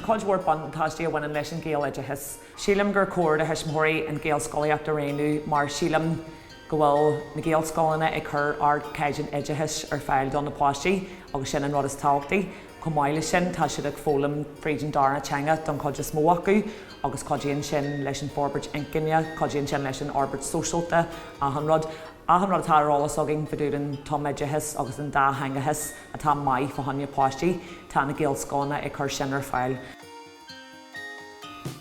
cuid mhór buntáistí a bhaineann leis an Ghaeloideachas. Sílim gur cóir do thuismitheoirí an Ghaelscolaíocht a roghnú mar sílim go bhfuil na Gaelscoileanna ag cur ardchaighdeán oideachais ar fáil do na páistí agus sin an rud is tábhachtaí. Chomh maith leis sin, tá siad ag foghlaim fríd an darna teanga don chuid is mó acu agus cuidíonn sin leis an forbairt inchinne, cuidíonn sin leis an fhorbairt sóisialta, achan rud. Achan rud atá ar eolas againn fá dtaobh den tumoideachas agus den dátheangachas atá maith fá choinne páistí, tá na Gaelscoileanna ag cur sin ar fáil.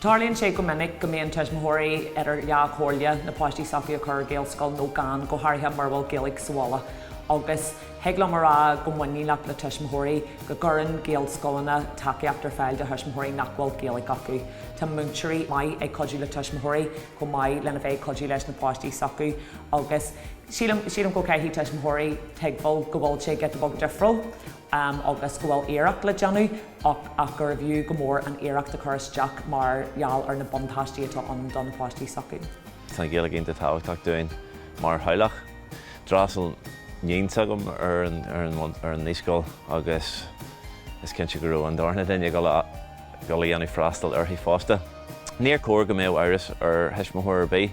Tarlaíonn sé go minic go mbíonn tuismitheoirí idir dhá chomhairle, na páistí s'acu a chur ar Ghaelscoil nó gan, go háirithe mura bhfuil Gaeilge sa bhaile. Agus thig liom a rá go muiníneach le tuismitheoirí go gcuireann Gaelscoileanna tacaíocht ar fáil do thuismitheoirí nach bhfuil Gaeilge acu. Tá múinteoirí maith ag cuidiú le tuismitheoirí chomh maith lena bheith ag cuidiú leis na páistí s'acu agus sílim, sílim go gcaithfidh tuismitheoirí tuigbheáil go bhfuil sé giota beag difriúil. agus go bhfuil iarracht le déanamh ach ach gurbh fhiú go mór an iarracht a chur isteach mar gheall ar na buntáistí atá ann do na páistí s'acu. Tá an Ghaeilge iontach tábhachtach dúinn mar theaghlach. D'fhreastail níon s'agam ar an ar an naíscoil agus is cinnte go raibh an darna duine ag dul a dul a dhéanamh freastal uirthi fosta. Níor chóir go mbeadh amhras ar thuismitheoir ar bith.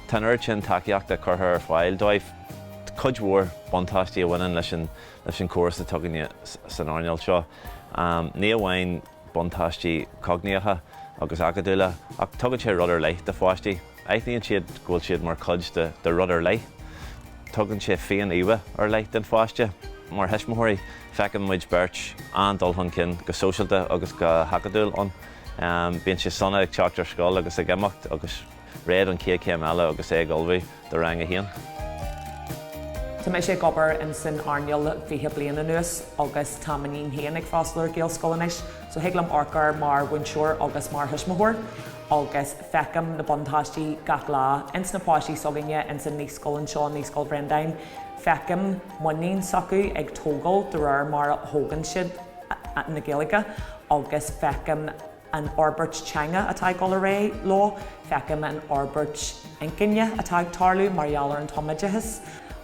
Tá an oiread sin tacaíochta curtha ar fáil dóibh. Cuid mhór buntáistí a bhaineann leis an leis an chóras atá againne san earnáil seo. Ní amháin buntáistí cognaíocha agus acadúla, ach tugann sé rud ar leith do pháistí. Aithníonn siad go bhfuil siad mar chuid de rud ar leith. Tugann sé féin-íomha ar leith don pháiste. Mar thuismitheoirí, feiceann muid beirt an-dul chun cinn go sóisialta agus go hacadúil ann. Bíonn sé sona ag teacht ar scoil agus ag imeacht agus. Réidh don chéad chéim eile agus é ag ullmhú do rang a haon. Tá mise ag obair in san earnáil 20 bliain anuas agus tá m'iníon féin ag freastal ar Ghaelscoil anois so thig liom amharc air mar mhúinteoir agus mar thuismitheoir agus feicim na buntáistí gach lá ins na páistí s'againne ins an naíscoil anseo, Naíscoil Bhrendáin. Feicim muinín s'acu ag tógáil de réir mar a thógann siad na Gaeilge agus feicim an fhorbairt teanga atá ag dul ar aghaidh leo, feicim an fhorbairt inchinne atá ag tarlú mar gheall ar an tumoideachas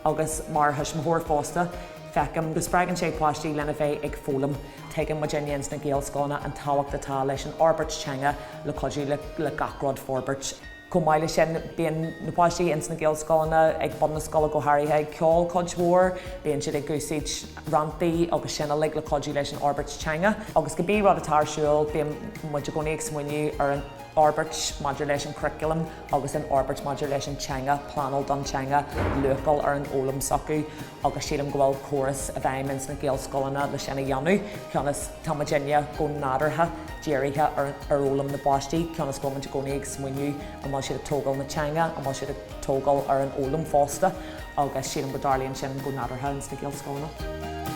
agus mar thuismitheoir fosta, feicim go spreagann sé páistí lena bheith ag foghlaim. Tuigeann muidinne ins na Gaelscoileanna an tábhacht atá leis an fhorbairt teanga le cuidiú le gach rud forbairt. Chomh maith leis sin, bíonn na páistí ins na Gaelscoileanna, ag bun na scoile go háirithe, ag ceol cuid mhór, bíonn siad ag úsaid ranntaí agus sin uilig le cuidiú leis an fhorbairt teanga. Agus cibé rud atá ar siúl, bíonn muid i gcónaí ag smaoineamh ar an fhorbairt maidir leis an churriculum agus an fhorbairt maidir leis an teanga, pleanáil don teanga, luacháil ar an fhoghlaim s'acu agus sílim go bhfuil córas i bhfeidhm ins na Gaelscoileanna le sin a dhéanamh, cionn is tá muidinne go nádúrtha dírithe ar fhoghlaim na bpáistí, cionn is go bhfuil muid i gcónaí ag smaoineamh an bhfuil siad ag tógáil na teanga, an bhfuil siad ag tógáil ar an fhoghlaim fosta agus sílim go dtarlaíonn sin go nádúrtha ins na Gaelscoileanna.